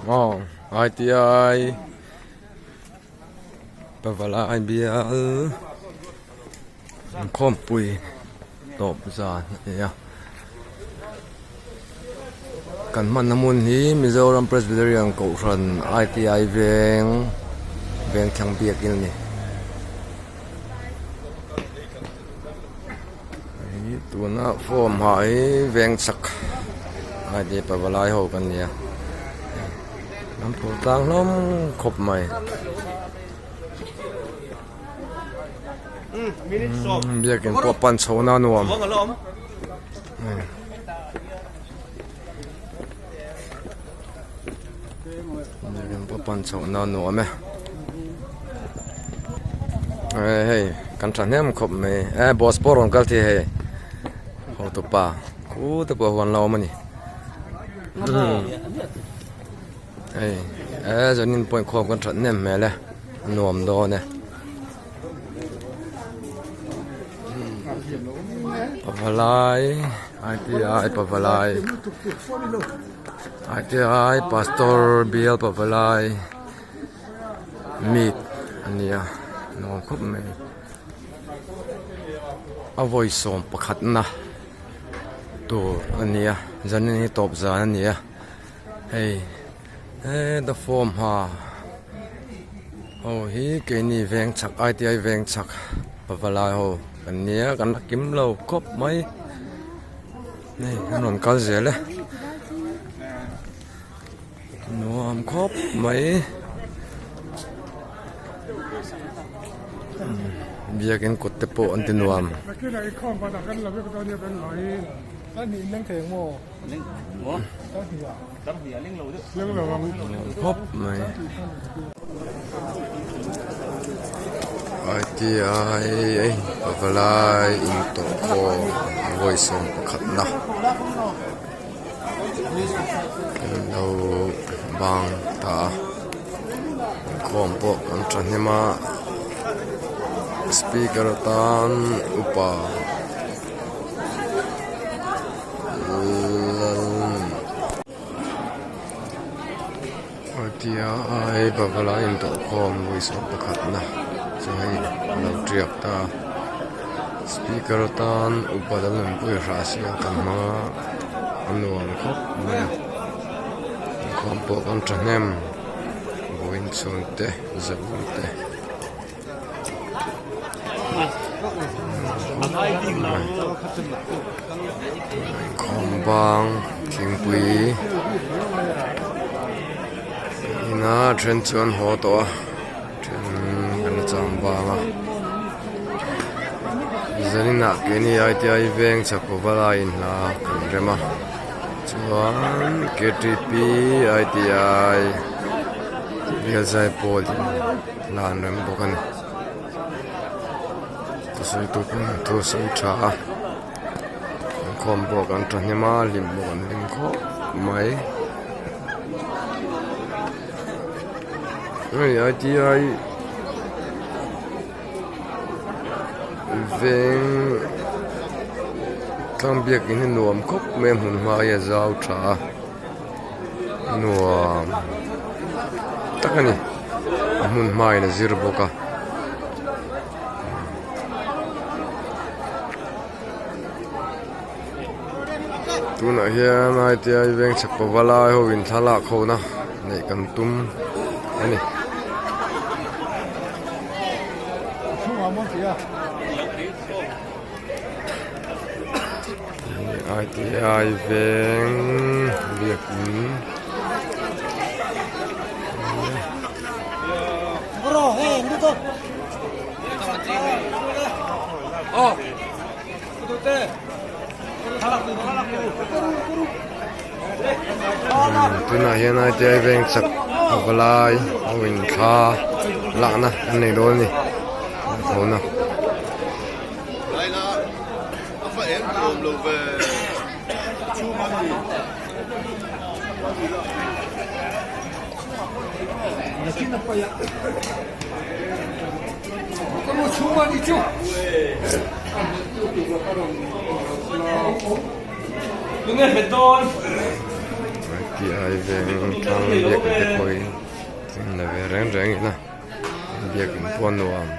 Aw ITI Pavalai bial inkhawmpui tawp zan a ni a kan hmanna hmun hi Mizoram Presbyterian Kohhran ITI veng vengthlang biakin a ni. Tuna form ha hi veng chak ID pavalai ho kan nia an phur tlang hlawm khawp mai biakin pawh pan chho na nuam biakin pawh pan chho na nuam e hei kan thahnem khawp mai e bus pawh rawn kal thei hei hotupa khu te pawh huan la awm a ni hei e zanin pawh inkhawm kan thahnem hmel e a nuam dawn e. Pavalai ITI Pavalai ITI Pastor Bial Pavalai meet a ni a nuam khawp mai a vawi 11 na tur a ni a zanin hi tawp zan a ni a hei heta form ha ho hi keini veng chhak ITI veng chhak pavalai ho kan nia kan la kim lo khawp mai hei an rawn kal zel e nuam khawp mai biakin kut te pawh an ti nuam. Khawp mai ITI pavalai intawh khawm vawi 11 na an lo bang ta a inkhawm pawh kan thahnem a speaker atan upa. Tia pavalai intawh khawm vawi 11 na chu hei a lo tiak ta a speaker atan upa dang an pui hrah sia kan hmang a a nuam khawp mai a inkhawm pawh kan thahnem vawiin chhungte zahawm te. Inkhawm bang thingpui ina then chu an haw tawh a then kan la chang bang a zaninah keini ITI veng chhakpawva lai inhla kan rem a chuan KTP ITI bialzai pawl. Hla an rem bawk a ni thusawi tu pawh hian thu a sawi tha a inkhawm pawh kan thahnem a hlim pawh kan hlim khawp mai hei ITI veng tlang biakin hi nuam khawp mai a hmun hma hi a zau tha a. Nuam tak a ni a hmun hmain a zir bawk a tunah hian ITI veng chhak pavalai ho in thlalak ho na neih kan tum a ni. ITI veng biakin tunah hian ITI veng chak pavalai ho in thla lakna an nei dawn a ni tho na. ITI veng thlang biakin te pawh hi la ve reng reng ila biakin pawh a nuam.